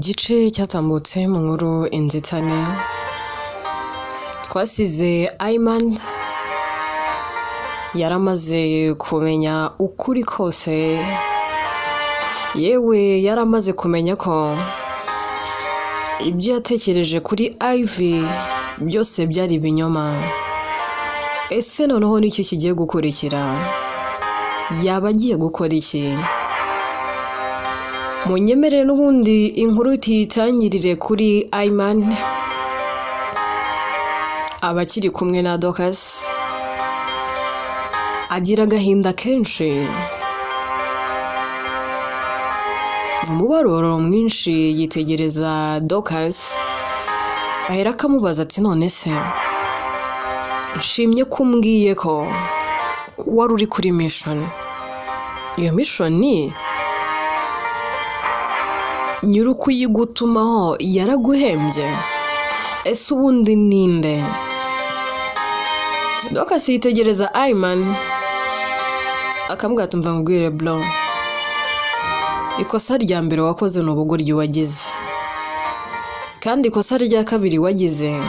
Gice cyatambutse mu nkuru Inzitane, twasize Ayman yaramaze kumenya ukuri kose, yewe yaramaze kumenya ko ibyo yatekereje kuri Ivy byose byari ibinyoma. Ese noneho niki kigiye gukurikira? Yaba agiye gukora iki? Munyemerere n'ubundi inkuru tuyitangirire kuri Ayman, aba akiri kumwe na Dorcas, agira agahinda kenshi, umubabaro mwinshi yitegereza Dorcas, ahera akamubaza ati none se nshimye ko umbwiye ko wari uri kuri mission, iyo mission nyiri ukuyigutumaho yaraguhembye? Ese ubundi ninde? Dorcas yitegereza Ayman akamubwira ati umva nkubwire bro, ikosa rya mbere wakoze ni ubugoryi wagize, kandi ikosa rya kabiri wagize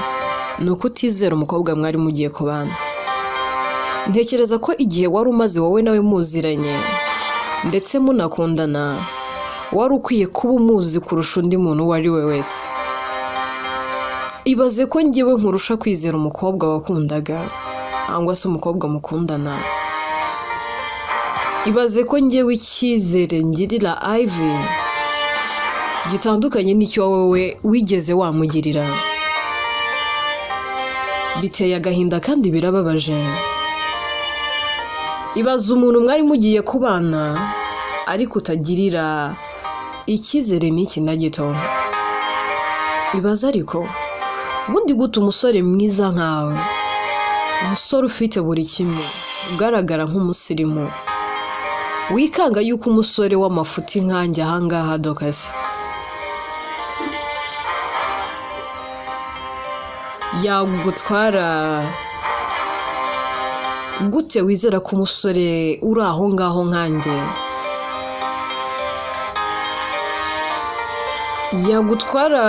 ni ukutizera umukobwa mwari mugiye kubana. Ntekereza ko igihe wari umaze wowe nawe muziranye ndetse munakundana, wari ukwiye kuba umuzi kurusha undi muntu uwo ari we wese. Ibaze ko njyewe nkurusha kwizera umukobwa wakundaga cyangwa se umukobwa mukundana. Ibaze ko njyewe icyizere ngirira Ivy gitandukanye n'icyo wowe wigeze wamugirira. Biteye agahinda kandi birababaje. Ibaze umuntu mwari mugiye kubana ariko utagirira icyizere n'iki na gito. Ibaze ariko ubundi gute umusore mwiza nkawe, umusore ufite buri kimwe, ugaragara nk'umusirimu, wikanga yuko umusore w'amafuti nkanjye ahangaha Dorcas yagutwara gute? Wizera ko umusore uri aho ngaho nkanjye yagutwara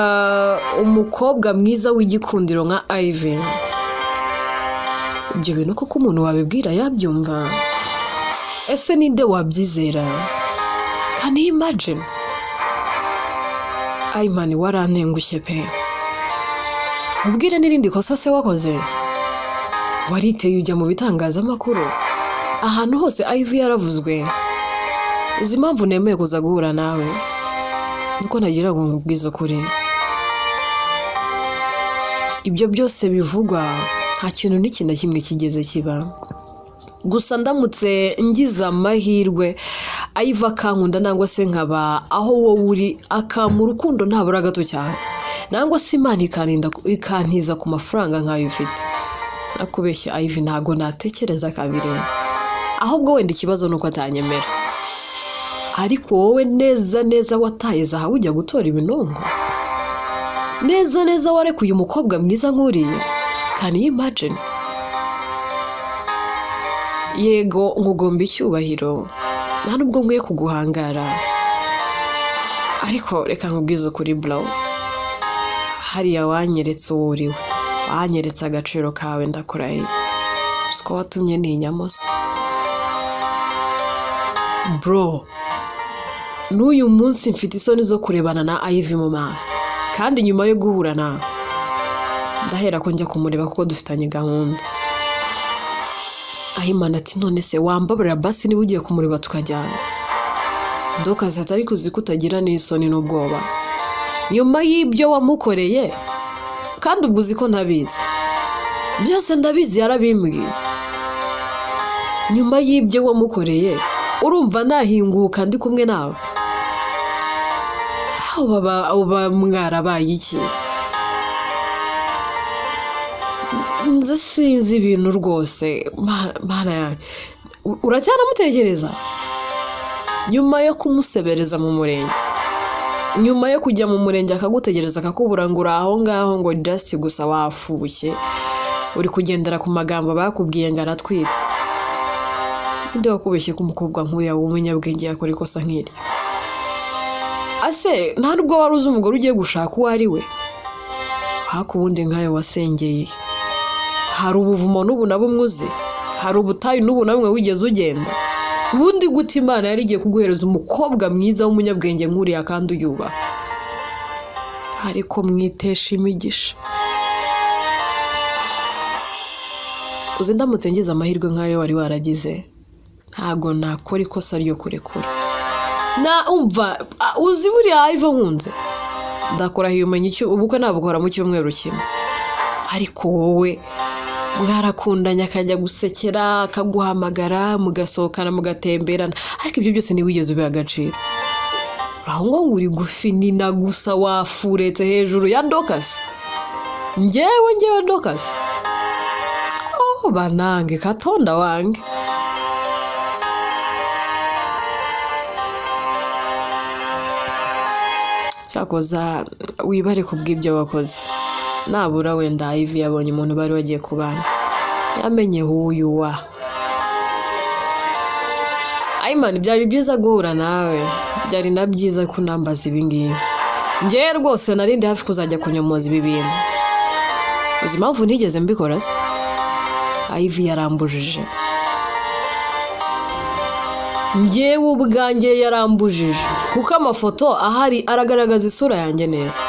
umukobwa mwiza w'igikundiro nka Ivy? Ibyo bintu koko umuntu wabibwira yabyumva? Ese ninde wabyizera? Can you imagine? Ayman warantengushye pe. Ubwire n'irindi kosa se wakoze? Wariteye ujya mu bitangazamakuru, ahantu hose Ivy yaravuzwe. Uzi impamvu nemeye kuza guhura nawe? Nuko nagira ngo nkubwize ukuri. Ibyo byose bivugwa nta kintu n'iki na kimwe kigeze kiba. Gusa ndamutse ngize amahirwe Ivy akankunda nangwa se nkaba aho wowe uri akampa urukundo ntabura gato cyane, nangwa se Imana ikaninda ikantiza ku mafaranga nk'ayo ufite, nakubeshya Ivy ntago natekereza kabiri, ahubwo wenda ikibazo ni uko atanyemera. Ariko wowe neza neza wataye zahabu ujya gutora ibinonko, neza neza warekuye umukobwa mwiza nk'uriya. Can you imagine? Yego nkugomba icyubahiro, nta nubwo nkwiye kuguhangara, ariko reka nkubwize ukuri bro, hariya wanyeretse uwo uriwe, wanyeretse agaciro kawe, ndakurahiye. Uzi ko watumye ntinyamo se bro? N'uyu munsi mfite isoni zo kurebana na Ivy mu maso, kandi nyuma yo guhura nawe ndahera ko njya kumureba kuko dufitanye gahunda. Ayimana ati none se wambabarira basi niba ugiye kumureba tukajyana? Dorcas ati ariko uzi ko utagira n'isoni n'ubwoba nyuma y'ibyo wamukoreye, kandi ubwo uzi ko ntabizi byose, ndabizi yarabimbwiye. Nyuma y'ibyo wamukoreye urumva nahinguka ndi kumwe nawe? Uba mwarabaye iki? Nze sinzi ibintu rwose, Mana yanjye, uracyanamutekereza nyuma yo kumusebereza mu murenge, nyuma yo kujya mu murenge akagutegereza akakubura ngo uri aho ngaho ngo just gusa wafushye, uri kugendera ku magambo bakubwiye ngo aratwite. Ninde wakubeshye ko umukobwa nk'uyu w'umunyabwenge yakora ikosa nk'iri? Ase nta nubwo wari uzi umugore ugiye gushaka uwo ari we? Ariko ubundi nkawe wasengeye, hari ubuvumo n'ubu na bumwe uzi? Hari ubutayu n'ubu na bumwe wigeze ugenda? Ubundi gute Imana yari igiye kuguhereza umukobwa mwiza w'umunyabwenge nk'uriya kandi uyubaha? Ariko mwitesha imigisha. Uzi ndamutse ngize amahirwe nk'ayo wari waragize, ntago nakora ikosa ryo kurekura. Na umva, uzi buriya Iva nkunze, ndakurahiye umenya icyo ubukwe nabukora mu cyumweru kimwe. Ariko wowe mwarakundanye, akajya gusekera, akaguhamagara, mugasohokana, mugatemberana, ariko ibyo byose ntiwigeze ubiha agaciro. Aho ngo uri gufinina gusa, wafuretse hejuru ya Dorcas. Ngewe Dorcas, oh banange katonda wange. Cyakoza wibare ku bw'ibyo wakoze. Nabura wenda Ivy yabonye umuntu bari bagiye kubana, yamenye huyu wa Ayman. Byari byiza guhura nawe, byari na byiza ko unambaza ibi ngibi. Njyewe rwose nari ndi hafi kuzajya kunyomoza ibi bintu. Uzi impamvu ntigeze mbikora se? Ivy yarambujije. Njyewe ubwanjye yarambujije, kuko amafoto ahari aragaragaza isura yanjye neza.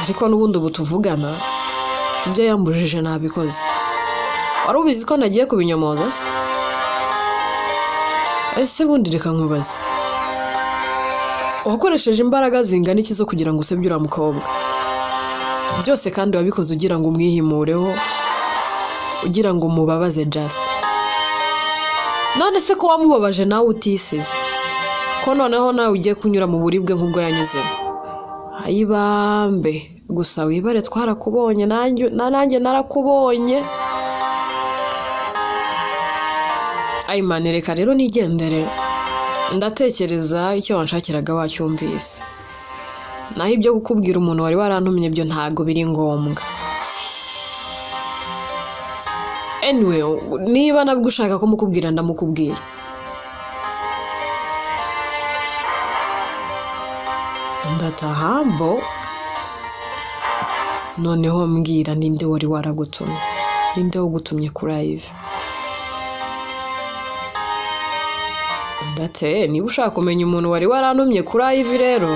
Ariko n'ubundi ubu tuvugana, ibyo yambujije nabikoze. Wari ubizi ko nagiye kubinyomoza se? Ese bundi reka nkubaze, wakoresheje imbaraga zingana iki zo kugira ngo usebye uriya mukobwa? Byose kandi wabikoze ugira ngo umwihimureho, ugira ngo umubabaze just. None se ko wamubabaje nawe utisize, ko noneho nawe ugiye kunyura mu buribwe nk'ubwo yanyuzemo? Ayibambe gusa wibare, twarakubonye, nanjye narakubonye. Ayimani, reka rero nigendere, ndatekereza icyo wanshakiraga wacyumvise. Naho ibyo kukubwira umuntu wari warantumye byo ntago biri ngombwa. Anyway, niba nabwo ushaka ko mukubwira ndamukubwira. Ndataha bo. Noneho mbwira, ninde wari waragutumye? Ninde wagutumye kuri Ivy? Ndate niba ushaka kumenya umuntu wari warantumye kuri Ivy rero,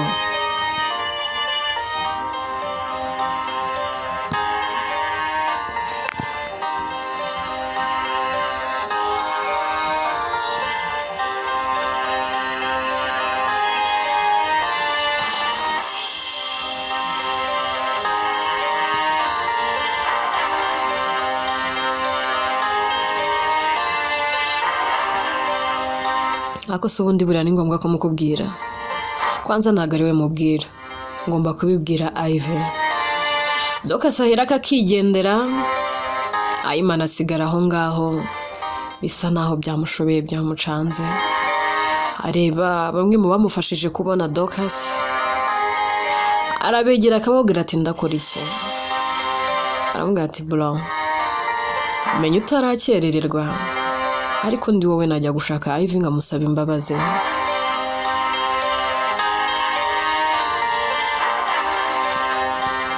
ariko se ubundi buriya ni ngombwa ko mukubwira? Kwanza ntabwo ari we mubwira, ngomba kubibwira Ivy. Dorcas ahera akakigendera, Ayimana asigara aho ngaho, bisa naho byamushobeye, byamucanze. Areba bamwe mu bamufashije kubona Dorcas, arabegera akababwira ati ndakora iki? Aramubwira ati bro, menya utarakerererwa, ariko ndi wowe najya gushaka Ivy nkamusaba imbabazi.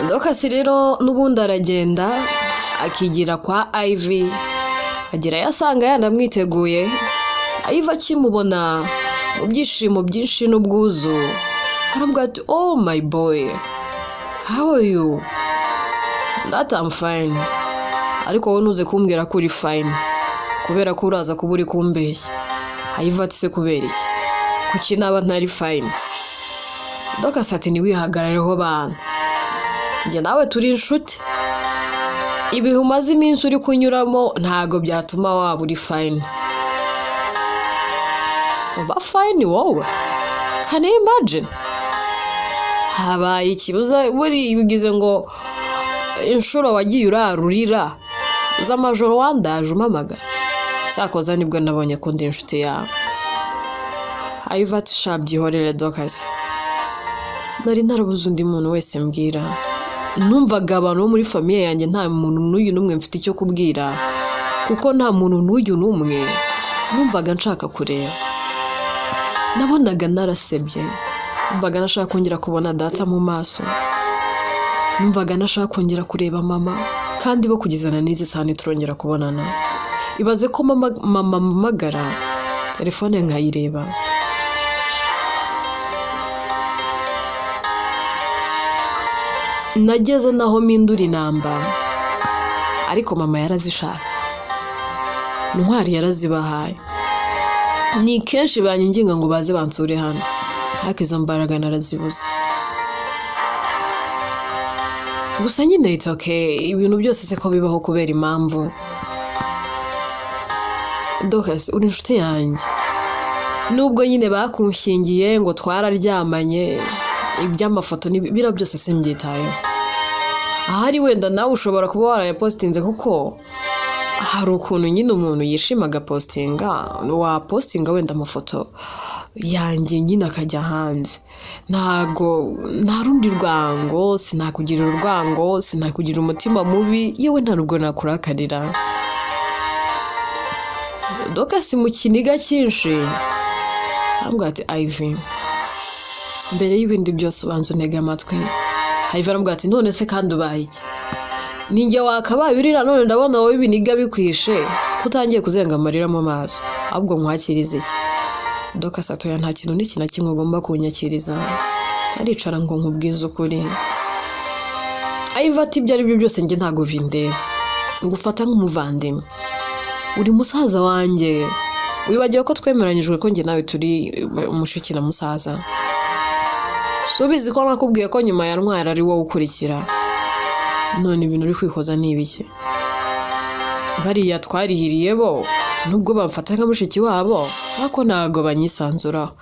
Dorcas rero n'ubundi aragenda akigira kwa Ivy, agerayo asanga yanamwiteguye. Ivy akimubona mu byishimo byinshi n'ubwuzu, aramubwira ati oh my boy, how are you? That I'm fine. Ariko wowe ntuze kumbwira ko uri fine, kubera ko uraza kuba uri kumbeshya. Ivy ati se kubera iki? Kuki naba ntari fine? Dorcas ati ntiwihagarareho bana, njye nawe turi inshuti, ibihe umaze iminsi uri kunyuramo ntago byatuma waba uri fine. Uba fine wowe? Can you imagine? Habaye ikibuza buriya ugize ngo inshuro wagiye urarurira, uzi amajoro wandaje umpamagara? Cyakoza nibwo nabonye ko ndi inshuti yawe. Ivy ati sha byihorere Dorcas, nari narabuze undi muntu wese mbwira. Numvaga abantu bo muri famille yanjye nta muntu n'uyu n'umwe mfite icyo kubwira, kuko nta muntu n'uyu n'umwe numvaga nshaka kureba. Nabonaga narasebye, numvaga nashaka kongera kubona data mu maso, numvaga nashaka kongera kureba mama, kandi bo kugezana n'izi saha ntiturongera kubonana. Ibaze ko mama ampamagara telefone nkayireba. Nageze naho mpindura inamba, ariko mama yarazishatse, Ntwari yarazibahaye. Ni kenshi banyinginga ngo baze bansure hano, ariko izo mbaraga narazibuze. Gusa nyine it's okay, ibintu byose se ko bibaho kubera impamvu. Dorcas, uri inshuti yanjye, nubwo nyine bakunshingiye ngo twararyamanye, iby'amafoto biriya byose simbyitayeho. Ahari wenda nawe ushobora kuba warayapositinze, kuko hari ukuntu nyine umuntu yishima agapositinga, wapositinga wenda amafoto yanjye nyine akajya hanze. Ntago nta rundi rwango, sinakugira urwango, sinakugira umutima mubi, yewe nta nubwo nakurakarira. Dorcas mu kiniga cyinshi arambwira ati Ivy, mbere y'ibindi byose ubanza untege amatwi. Ivy aramubwira ati none se kandi ubaye iki? Ninjye wakabaye urira none ndabona wowe ibiniga bikwishe, ko utangiye kuzenga amarira mu maso, ahubwo nkwakirize iki? Dorcas ati oya, nta kintu n'iki na kimwe ugomba kunyakiriza, aricara ngo nkubwize ukuri. Ivy ati ibyo ari byo byose njye ntago bindeba, ngufata nk'umuvandimwe, uri musaza wanjye, wibagiwe ko twemeranyijwe ko njye nawe turi mushiki na musaza. Subizi ko nakubwiye ko nyuma ya Ntwari ari wowe ukurikira, none ibintu uri kwikoza ni ibiki? Bariya twarihiriye bo nubwo bamfata nka mushiki wabo, ariko ntago banyisanzuraho,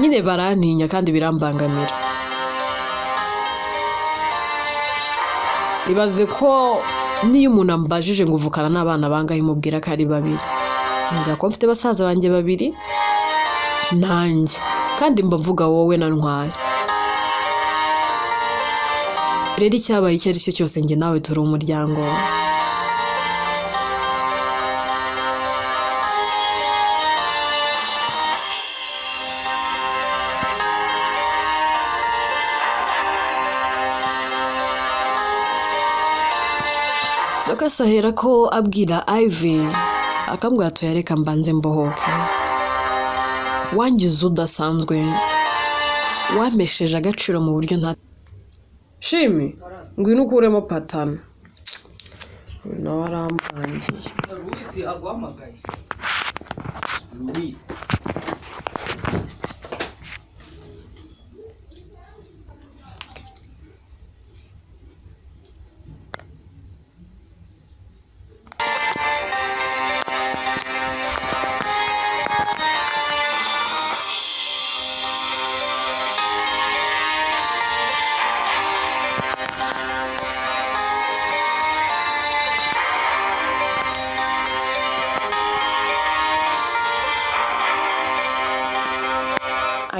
nyine barantinya kandi birambangamira. Ibaze ko niyo umuntu ambajije ngo uvukana n'abana bangahe, mubwira ko ari babiri, mbwira ko mfite basaza banjye babiri nanjye, kandi mba mvuga wowe na Ntwari. Rero icyabaye icyo ari cyo cyose njye nawe turi umuryango. Dorcas ahera ko abwira Ivy, akambwira ati reka mbanze mbohoke, wangize udasanzwe, wampesheje agaciro mu buryo nta Shimi, ngwino ukuremo patana. Uyu nawe aramvangiye. Louis aguhamagaye. Louis.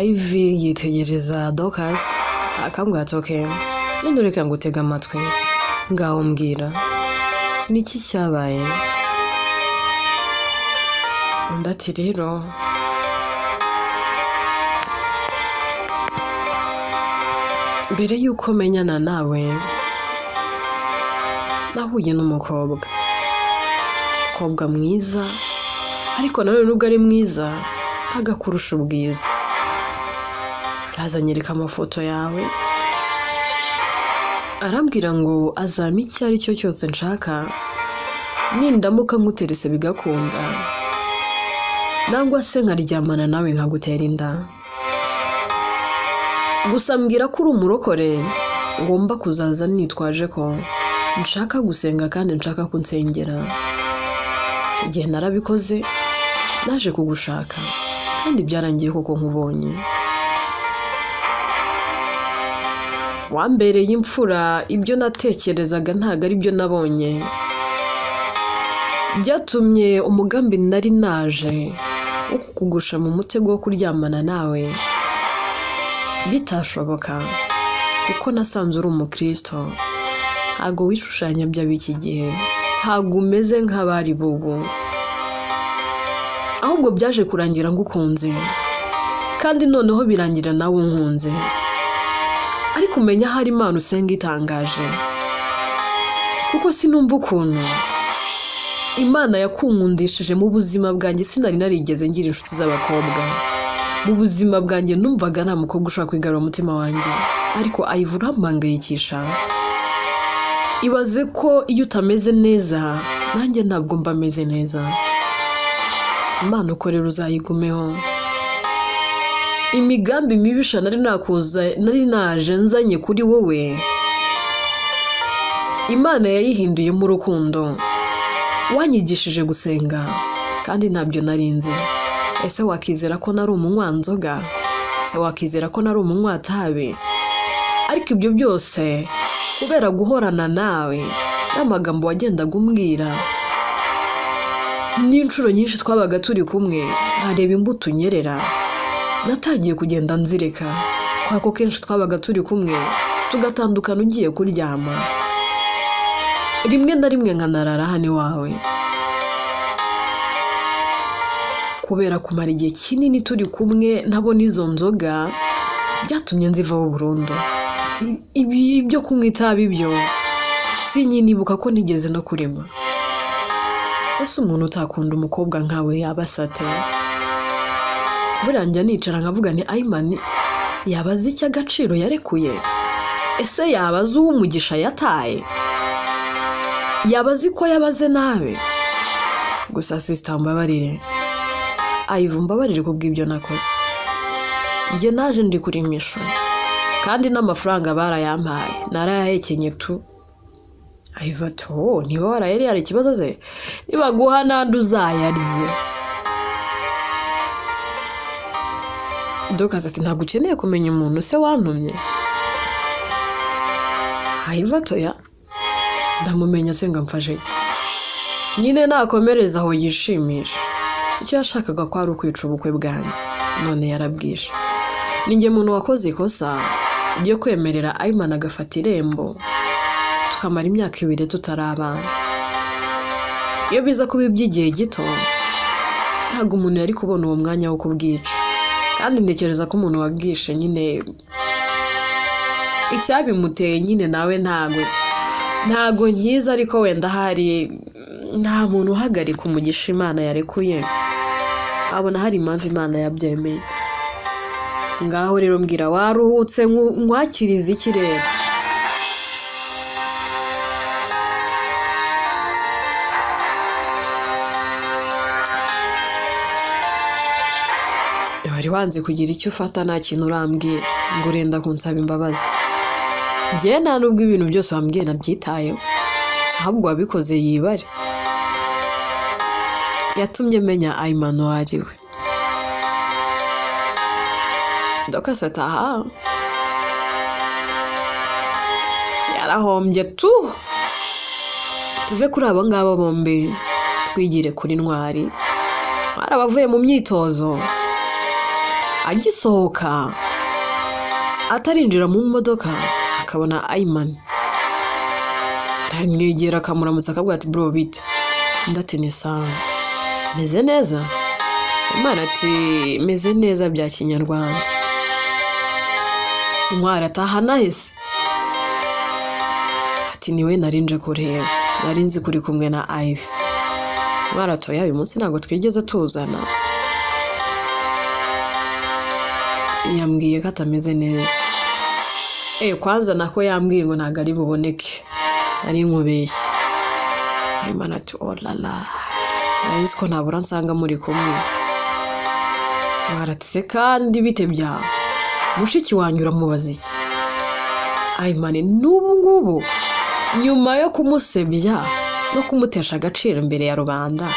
Ivy yitegereza Dorcas akambwira ati okay, none reka ngutege amatwi, ngaho mbwira niki cyabaye? Undi ati rero mbere y'uko menyana nawe nahuye n'umukobwa, umukobwa mwiza, ariko nanone nubwo ari mwiza ntago akurusha ubwiza. Araza anyereka amafoto yawe, arambwira ngo azampa icyo ari cyo cyose nshaka, nindamuka nkuterese bigakunda, nangwa se nkaryamana nawe nkagutera inda. Gusa mbwira ko uri umurokore, ngomba kuzaza nitwaje ko nshaka gusenga kandi nshaka ko unsengera. Icyo gihe narabikoze, naje kugushaka kandi byarangiye koko nkubonye. Wambereye imfura, ibyo natekerezaga ntago ari byo nabonye. Byatumye umugambi nari naje wo kukugusha mu mutego wo kuryamana nawe bitashoboka, kuko nasanze uri umukristo, ntago wishushanya by'ab'iki gihe, ntago umeze nk'abari bubu, ahubwo byaje kurangira ngukunze. Kandi noneho birangira nawe unkunze. Ariko umenya ahari Imana usenga itangaje, kuko sinumva ukuntu Imana yakunkundishije. Mu buzima bwanjye sinari narigeze ngira inshuti z'abakobwa. Mu buzima bwanjye numvaga nta mukobwa ushobora kwigarura umutima wanjye, ariko Iva urampangayikisha. Ibaze ko iyo utameze neza nanjye ntabwo mba meze neza. Imana ukorera uzayigumeho. Imigambi mibisha nari nakuza, nari naje nzanye kuri wowe, Imana yayihinduyemo urukundo. Wanyigishije gusenga kandi ntabyo narinze. Ese wakizera ko nari umunywanzoga? Ese wakizera ko nari umunywatabi? Ariko ibyo byose kubera guhorana nawe n'amagambo wagendaga umbwira, n'inshuro nyinshi twabaga turi kumwe nkareba imbuto unyerera, natangiye kugenda nzireka, kubera ko kenshi twabaga turi kumwe tugatandukana ugiye kuryama, rimwe na rimwe nkanarara hano iwawe. Kubera kumara igihe kinini turi kumwe ntabona izo nzoga, byatumye nzivaho burundu. Ibi byo kunywa itabi byo sinyinibuka ko nigeze no kurima. Ese umuntu utakunda umukobwa nkawe yaba asate? Buriya njya nicara nkavuga nti Ayimani yaba azi icyo agaciro yarekuye? Ese yaba azi uw'umugisha yataye? Yaba azi ko yabaze nabi? Gusa sister mbabarire, Ayiva mbabarire kubw'ibyo nakoze. Njye naje ndi kuri mission kandi n'amafaranga barayampaye, narayahekenye tu. Ayiva ati oh, niba warayariye hari ikibazo se? Nibaguha n'andi uzayarye. Dorcas ati ntabwo ukeneye kumenya umuntu se wantumye? Ayiva ati oya, ndamumenya se ngo amfashe iki? Nyine nakomereza aho yishimisha. Icyo yashakaga ko ari ukwica ubukwe bwanjye, none yarabwishe. Ninjye muntu wakoze ikosa ryo kwemerera Ayimana agafata irembo, tukamara imyaka 2 tutarabana. Iyo biza kuba iby'igihe gito, ntabwo umuntu yari kubona uwo mwanya wo kubwica. Kandi ntekereza ko umuntu wabwishe nyine icyabimuteye nyine nawe ntago nkiza, ariko wenda hari nta muntu uhagarika umugisha Imana yarekuye, abona hari impamvu Imana yabyemeye. Ngaho rero mbwira, waruhutse nkwakiriza iki rero? Wari wanze kugira icyo ufata, nta kintu urambwira ngo urenda kunsaba imbabazi. Njye nta nubwo ibintu byose wambwiye nabyitayeho, ahubwo wabikoze yibare. Yatumye menya Ayimana uwo ari we. Dorcas ati aha, yarahombye tu. Tuve kuri abo ngabo bombi twigire kuri Ntwari. Ntwari aba avuye mu myitozo, agisohoka atarinjira mu modoka akabona Ayimana, aramwegera akamuramutsa akavuga ati bro bite? Undi ati ni sawa, meze neza. Imana ati meze neza bya kinyarwanda. Ntwari ataha nahise ati niwe nari nje kureba, nari nzi kuri kumwe na Ivy. Ntwari ati oya, uyu munsi ntabwo twigeze tuzana, yambwiye ko atameze neza. Kwanza nako yambwiye ngo ntabwo ari buboneke, nari nkubeshye. Ayimana ati oh la la, nari nzi ko ntabura nsanga muri kumwe. Ntwari ati se kandi bite byawe? Mushiki wanjye uramubaza iki? Ayimana n'ubu ngubu nyuma yo kumusebya no kumutesha agaciro imbere ya rubanda,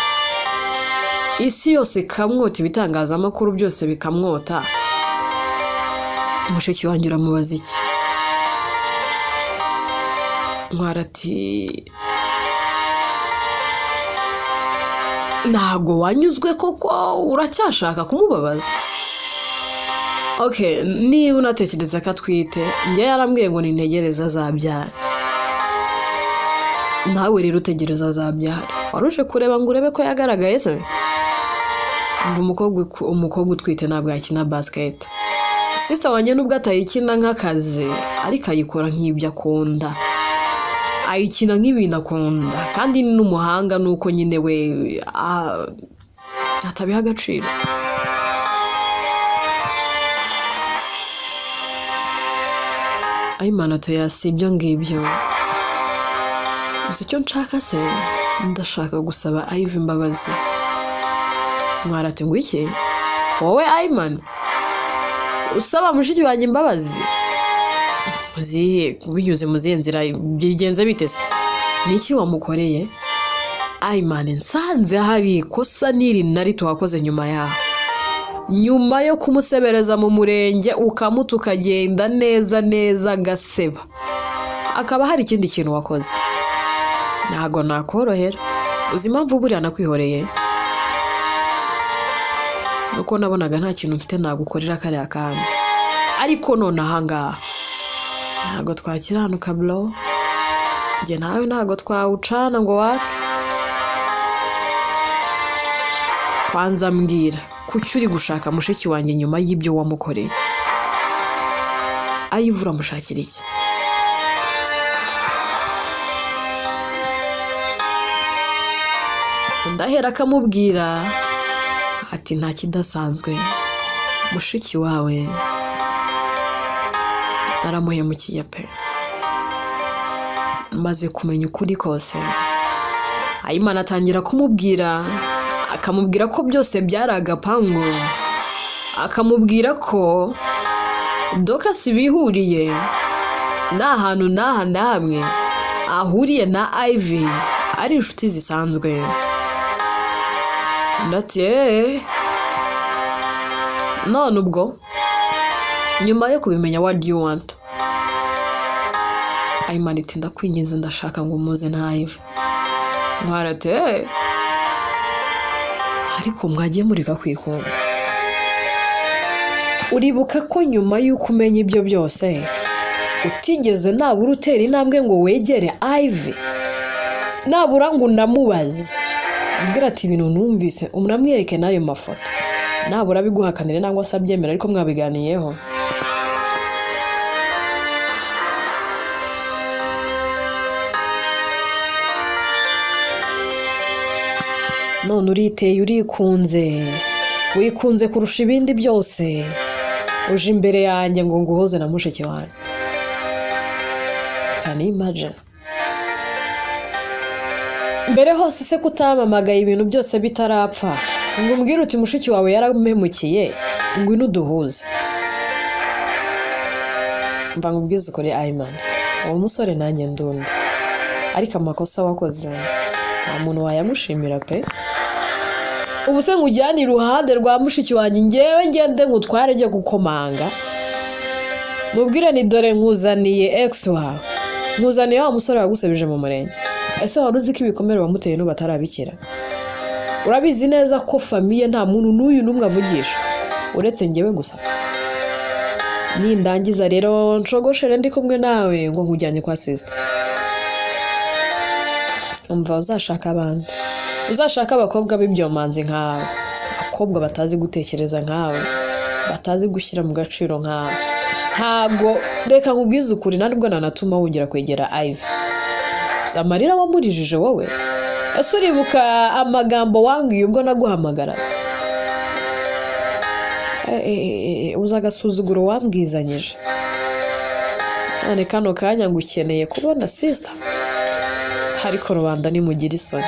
isi yose ikamwota, ibitangazamakuru byose bikamwota, mushiki wanjye uramubaza iki? Ntwari ati ntabwo wanyuzwe koko, uracyashaka kumubabaza? Okay, niba unatekereza ko atwite, njye yarambwiye ngo nintegereze azabyara. Nawe rero utegereza azabyara. Wari uje kureba ngo urebe ko yagaragaye se? Umukobwa utwite ntabwo yakina basket. Sister wanjye nubwo atayikina nk'akazi, ariko ayikora nk'ibyo akunda, ayikina nk'ibintu akunda, kandi ni n'umuhanga, nuko nyine we atabiha agaciro. Ayimana ati si ibyo ngibyo, gusa icyo nshaka se ndashaka gusaba Ivy imbabazi. Ntwari ati ngo iki? Wowe Ayimana usaba mushiki wanjye imbabazi? Muzihe, binyuze mu zihe nzira, byigenze bite se? Ni iki wamukoreye? Ayimana, nsanze hari ikosa n'iri na rito wakoze nyuma yaho, nyuma yo kumusebereza mu murenge ukamuta ukagenda neza neza agaseba, akaba hari ikindi kintu wakoze. Ntago nakorohera. Uzi impamvu buriya nakwihoreye? Nuko nabonaga nta kintu mfite nagukorera kariya kanya, ariko none ahangaha ntago twakiranuka bro, njye nawe ntago twawucana ngo wake. Kwanza mbwira, kuki uri gushaka mushiki wanjye nyuma y'ibyo wamukoreye? Ivy uramushakira iki? Undi ahera akamubwira ati nta kidasanzwe, mushiki wawe naramuhemukiye pe, maze kumenya ukuri kose. Ayimana atangira kumubwira, akamubwira ko byose byari agapangu, akamubwira ko Dorcas bihuriye nta hantu n'aha na hamwe ahuriye na Ivy, ari inshuti zisanzwe. Undi ati none ubwo nyuma yo kubimenya what do you want? Ayimana iti ndakwinginze ndashaka ngo umuze na Ivy. Ntwari ati ariko mwagiye mureka kwikunda. Uribuka ko nyuma y'uko umenya ibyo byose utigeze nabura utera intambwe ngo wegere Ivy, nabura ngo unamubaze, ubwira ati ibintu numvise, unamwereke n'ayo mafoto, nabura biguhakanire nangwa se abyemera, ariko mwabiganiyeho. None uriteye, urikunze, wikunze kurusha ibindi byose, uje imbere yanjye ngo nguhuze na mushiki wanjye. Can you imagine? Mbere hose se kutamamagaye ibintu byose bitarapfa ngo umbwire uti mushiki wawe yarampemukiye, ngwino uduhuze. Mva nkubwize ukuri Ayimana, uwo musore nanjye ndundi, ariko amakosa wakoze nta muntu wayamushimira pe. Ubu se nkujyane iruhande rwa mushiki wanjye, ngewe ngende ngutware njye gukomanga, mubwire ni dore nkuzaniye ex wawe, nkuzaniye wa musore wagusabije mu murenge. Ese wari uzi ko ibikomere wamuteye n'ubu atarabikira? Urabizi neza ko famille nta muntu n'uyu n'umwe avugisha uretse ngewe gusa. Nindangiza rero nshogoshere ndi kumwe nawe ngo nkujyanye kwa sister. Umva, uzashaka abandi, uzashaka abakobwa b'ibyomanzi nkawe, abakobwa batazi gutekereza nkawe, batazi gushyira mu gaciro nkawe. Ntabwo, reka nkubwize ukuri, ntabwo nanatuma wongera kwegera Ivy. Gusa amarira wamurijije wowe, ese uribuka amagambo wambwiye ubwo naguhamagaraga? Uzi agasuzuguro wambwizanyije? None kano kanya ngukeneye kubona sister. Ariko rubanda nimugira isoni,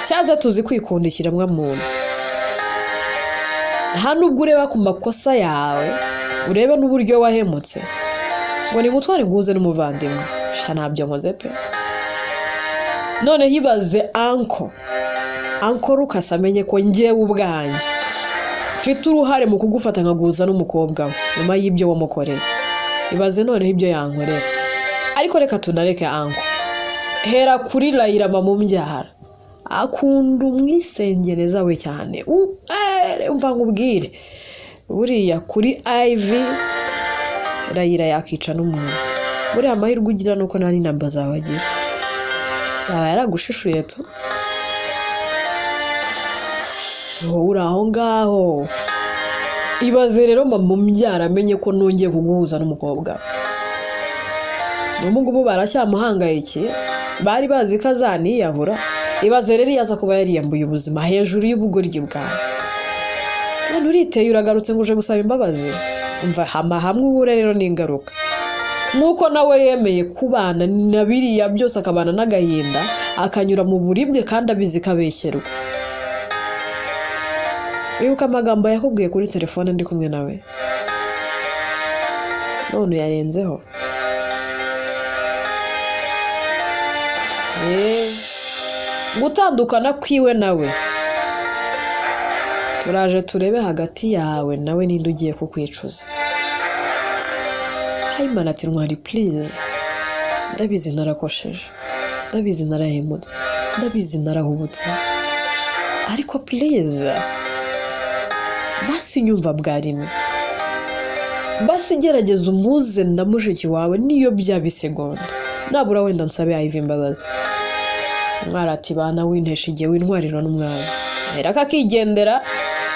cyaza tuzi kwikunda ikiremwamuntu. Nta nubwo ureba ku makosa yawe, urebe n'uburyo wahemutse, ngo nimutware nguze n'umuvandimwe. Sha ntabyo nkoze pe. None hibaze anko Lucas amenye ko njyewe ubwanjye mfite uruhare mu kugufata nkaguhuza n'umukobwa we nyuma y'ibyo wamukoreye. Ibaze noneho ibyo yankorera. Ariko reka tunareke anko, hera kuri Layira mama umbyara, akunda umwisengereza we cyane. Umva nkubwire, buriya kuri Ivy Layira yakica n'umuntu. Buriya amahirwe ugira nuko nta n'inamba zawe agira, yaba yaragushishuye tu. Wowe uri aho ngaho. Ibaze rero mama umbyara amenye ko nongeye kuguhuza n'umukobwa. N'ubu ngubu baracyamuhangayikiye, bari bazi ko azaniyahura. Ibaze rero iyo aza kuba yariyambuye ubuzima hejuru y'ubugoryi bwawe. None uriteye uragarutse ngo uje gusaba imbabazi. Umva hama hamwe uhure rero n'ingaruka. Nk'uko nawe yemeye kubana na biriya byose, akabana n'agahinda, akanyura mu buribwe kandi abizi ko abeshyerwa. Wibuka amagambo yakubwiye kuri telefone ndi kumwe nawe? None uyarenzeho. Gutandukana kwiwe nawe, turaje turebe hagati yawe nawe ninde ugiye kukwicuza. Hayimana ati Ntwari please, ndabizi narakosheje, ndabizi narahemutse, ndabizi narahubutse, ariko please basi nyumva bwa rimwe, basi gerageza umpuze na mushiki wawe niyo byaba isegonda, nabura wenda nsabe Ivy imbabazi. Umwari ati bana wintesha igihe wintwarira n'umwami. Aherako akigendera,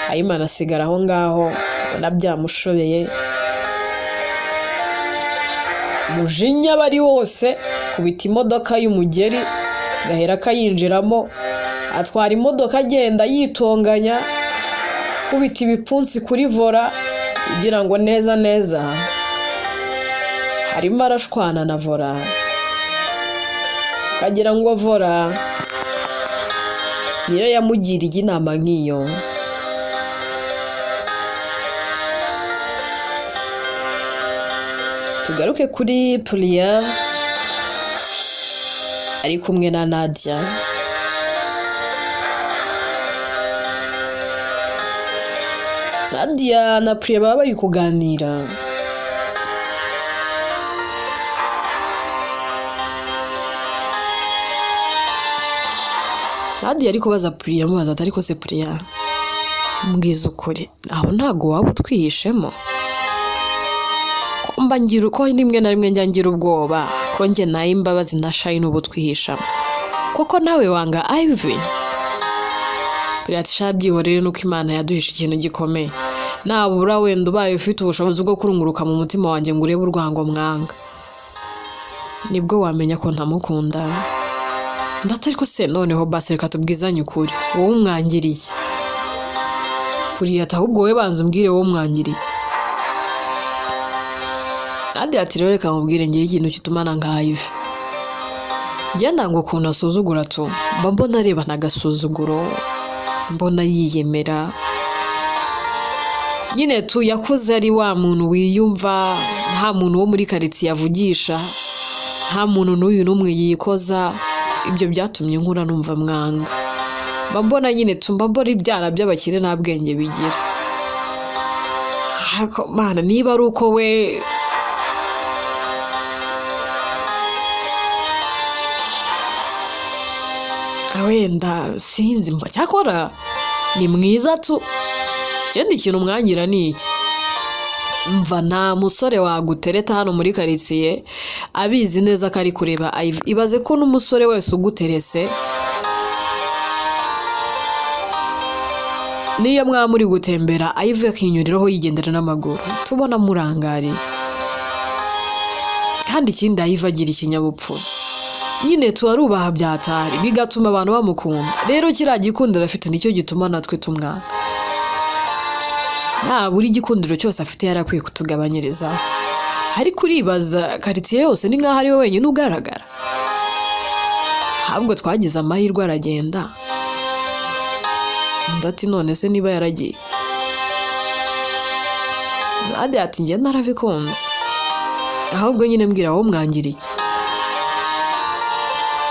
Hayimana asigara aho ngaho ubona byamushobeye, umujinya aba ari wose, kubita imodoka y'umugeri gahera akayinjiramo, atwara imodoka agenda yitonganya, kubita ibipfunsi kuri vora kugira ngo neza neza harimo arashwana na vora, ukagira ngo vora niyo yamugiriye inama nk'iyo. Tugaruke kuri Priya ari kumwe na Nadia. Nadia na Priya baba bari kuganira. Nadia ari kubaza Priya amubaza ati ariko se Priya, mbwiza ukuri, aho ntago waba utwihishemo? Ko mba ngira uko rimwe na rimwe njya ngira ubwoba ko njye nayo imbabazi na Shine ubu twihishamo, koko nawe wanga Ivy? Priya ati sha byihorere nuko Imana yaduhishe ikintu gikomeye, nabura wenda ubaye ufite ubushobozi bwo kurunguruka mu mutima wanjye ngo urebe urwango mwanga, nibwo wamenya ko ntamukunda. Ndata ariko se noneho basi reka tubwizanye ukuri, wowe umwangiriye. Priya ati ahubwo wowe banza umbwire wowe umwangiriye. Nadia ati rero reka nkubwire ngewe ikintu gituma nanga Ivy. Njye nanga ukuntu asuzugura tu, mba mbona arebana agasuzuguro, mbona yiyemera. Nyine tu yakuze ari wa muntu wiyumva, nta muntu wo muri karitsiye avugisha, nta muntu n'uyu n'umwe yikoza. Ibyo byatumye nkura numva mwanga. Mba mbona nyine tu, mba mbona ibyana by'abakire nta bwenge bigira. Ariko Mana, niba ari uko we wenda sinzi mba cyakora ni mwiza tu. Ikindi kintu umwangira ni iki? Mva nta musore wagutereta hano muri karitsiye abizi neza ko ari kureba Ivy. Ibaze ko n'umusore wese uguterese, niyo mwaba muri gutembera Ivy akinyuriraho yigendera n'amaguru, tubona murangariye. Kandi ikindi Ivy agira ikinyabupfura, nyine tubarubaha byatari, bigatuma abantu bamukunda. Rero kiriya gikundiro afite nicyo gituma natwe tumwanga. Nta buri gikundiro cyose afite yarakwiye kutugabanyiriza. Ariko uribaza karitsiye yose ni nkaho ari we wenyine ugaragara. Ahubwo twagize amahirwe aragenda. Undi ati none se niba yaragiye? Nadia ati njye narabikunze. Ahubwo nyine mbwira wowe umwangira iki?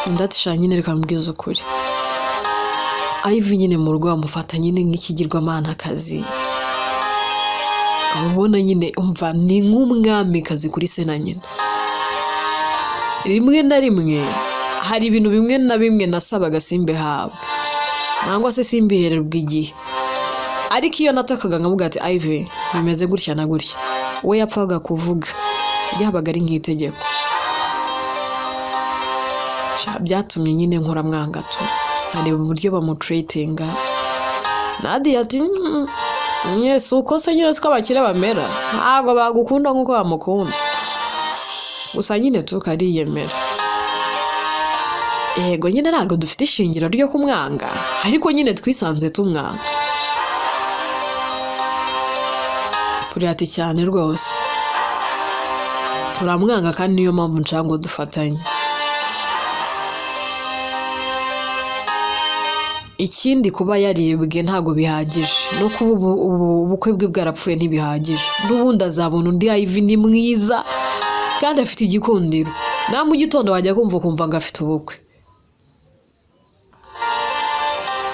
Undi ati sha nyine reka mbwize ukuri. Ivy nyine mu rugo bamufata nyine nk'ikigirwamanakazi. Ubona nyine umva ni nk'umwamikazi kuri se na nyina. Rimwe na rimwe hari ibintu bimwe na bimwe nasabaga simbihabwe, nangwa se simbihererwe igihe. Ariko iyo natakaga nkavuga ati Ivy bimeze gutya na gutya, we yapfaga kuvuga, ryabaga ari nk'itegeko. Sha byatumye nyine nkora mwanga tu, nkareba uburyo bamutreatinga, Nadia ati "Yes, uko se nyine siko abakire bamera, ntabwo bagukunda nk'uko bamukunda, gusa nyine tukariyemera. Yego nyine ntabwo dufite ishingiro ryo kumwanga, ariko nyine twisanze tumwanga." Puri ati cyane rwose turamwanga, kandi niyo mpamvu nshaka ngo dufatanye. Ikindi kuba yaribwe ntabwo bihagije, no kuba ubukwe bwe bwarapfuye ntibihagije, n'ubundi azabona undi Ivy ni mwiza kandi afite igikundiro, na mu gitondo wajya kumva ukumva ngo afite ubukwe.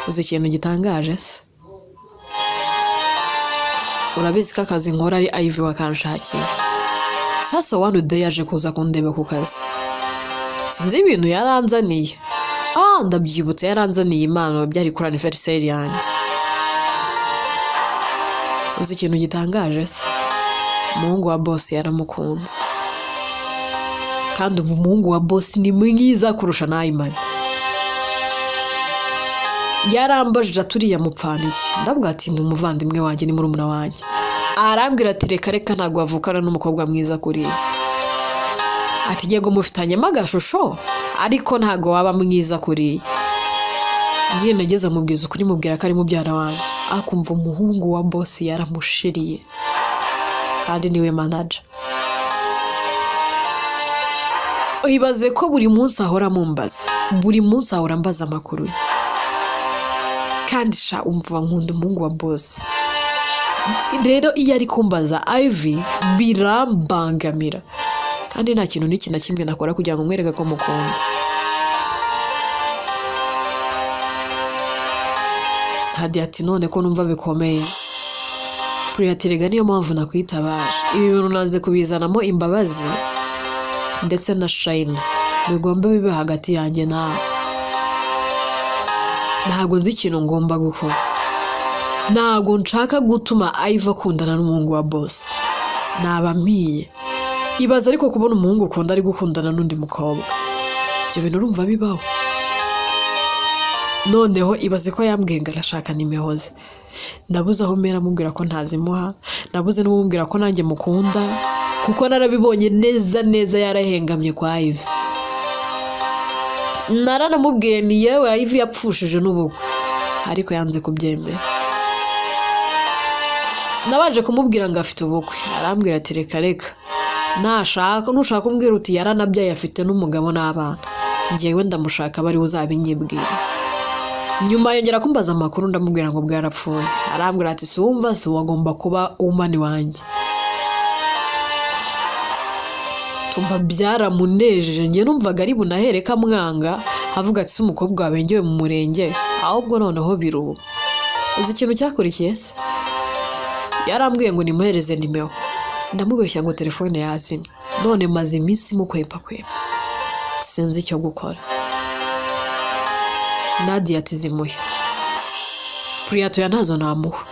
Uzi ikintu gitangaje se? Urabizi ko akazi nkora ari Ivy wakanshakiye. Sasa one day yaje kuza kundeba ku kazi, sinzi ibintu yaranzaniye. Ndabyibutse, yaranzaniye impano, byari kuri anniversaire yanjye. Uzi ikintu gitangaje se? Umuhungu wa boss yaramukunze, kandi ubu umuhungu wa boss ni mwiza kurusha Nayimani. Yarambajije ati uriya mupfana iki? Ndavuga ati ni umuvandimwe wanjye, ni murumuna wanjye. Arambwira ati reka reka, ntabwo wavukana n'umukobwa mwiza kuriya. Ati yego mufitanyemo agashusho, ariko ntabwo waba mwiza kuriya. Nyine nageze mubwiza ukuri, mubwira ko ari mubyara wanjye, akumva umuhungu wa boss yaramushiriye, kandi niwe manager. Ibaze ko buri munsi ahora amumbaza, buri munsi ahora ambaza amakuru ye. Kandi sha umva nkunda umuhungu wa boss. Rero iyo ari kumbaza Ivy birambangamira, kandi nta kintu n'iki na kimwe nakora kugira ngo mwereke ko mukunda. Nadia ati none ko numva bikomeye. Priya ati rega niyo mpamvu nakwitabaje, ibi bintu nanze kubizanamo imbabazi ndetse na Shayina, bigomba bibe hagati yanjye nawe. Ntabwo nzi ikintu ngomba gukora, ntabwo nshaka gutuma Ivy akundana n'umuhungu wa boss, naba mpiye. Ibaze ariko kubona umuhungu ukunda ari gukundana n'undi mukobwa, ibyo bintu urumva bibaho? Noneho ibaze ko yambwiye ngo arashaka nimero ze, nabuze aho mpera mubwira ko ntazimuha, nabuze n'umubwira ko nanjye mukunda, kuko narabibonye neza neza yarahengamye kwa Ivy. Naranamubwiye ni yewe Ivy yapfushije n'ubukwe, ariko yanze kubyemera. Nabanje kumubwira ngo afite ubukwe, arambwira ati reka reka, nashaka nushaka umbwira uti yaranabyaye afite n'umugabo n'abana, njyewe ndamushaka aba ariwe uzabinyibwira. Nyuma yongera kumbaza amakuru, ndamubwira ngo bwarapfuye, arambwira ati si wumva si wagomba kuba umani wanjye. Tumva byaramunejeje, njye numvaga ari bunahere kamwanga avuga ati si umukobwa wabengewe mu murenge, ahubwo noneho biruba. Uzi ikintu cyakurikiye se? Yarambwiye ngo nimuhereze nimero, ndamubeshya ngo telefone yazimye, none maze iminsi mukwepa kwepa, sinzi icyo gukora. Nadia ati zimuhe. Priya ati oya ntazo namuha.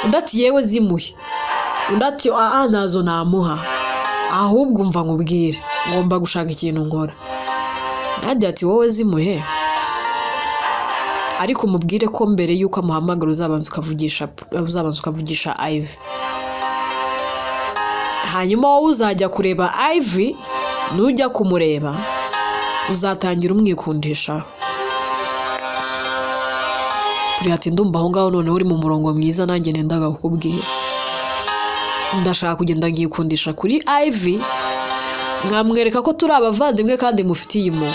Undi ati yewe zimuhe. Undi ati aa ntazo namuha, ahubwo umva nkubwire, ngomba gushaka ikintu nkora. Nadia ati wowe zimuhe, ariko umubwire ko mbere y'uko amuhamagara uzabanza ukavugisha Ivy. Hanyuma wowe uzajya kureba Ivy, nujya kumureba uzatangira umwikundishaho. Priya ati ndumva aho ngaho noneho uri mu murongo mwiza, nanjye nendaga kukubwira. Ndashaka kugenda nkikundisha kuri Ivy, nkamwereka ko turi abavandimwe kandi mufitiye impuhwe.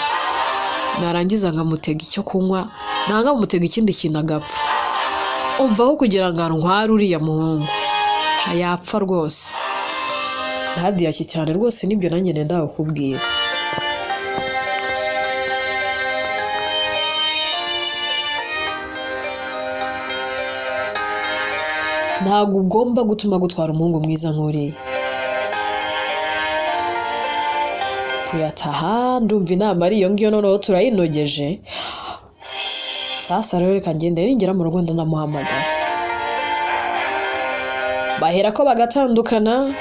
Narangiza nkamutega icyo kunywa, nanga nkamutega ikindi kintu agapfa. Umva aho kugira ngo antware uriya muhungu, sha yapfa rwose. Nadia ati cyane rwose nibyo nanjye nendaga kukubwira. Ntabwo ugomba gutuma gutwara umuhungu mwiza nk'uriya. Kuyataha ndumva inama ari iyo ngiyo, noneho turayinogeje. Sasa rero reka ngende, ningera mu rugo ndanamuhamagara. Bahera ko bagatandukana,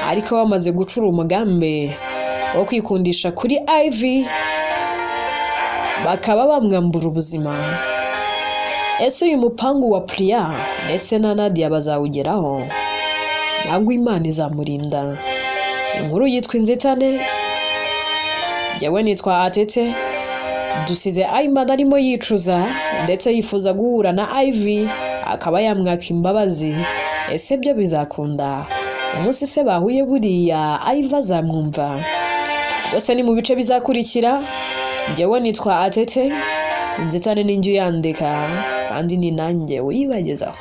ariko bamaze gucura umugambi wo kwikundisha kuri Ivy, bakaba bamwambura ubuzima. Ese uyu mupangu wa Priya ndetse na Nadia bazawugeraho, ntabwo Imana izamurinda? Inkuru yitwa Inzitane. Njyewe nitwa Atete. Dusize Ayman arimo yicuza ndetse yifuza guhura na Ivy akaba yamwaka imbabazi. Ese byo bizakunda? Umunsi se bahuye buriya Ivy azamwumva? Byose ni mu bice bizakurikira. Njyewe nitwa Atete. Inzitane ni njye uyandika kandi ni nanjye uyibagezaho.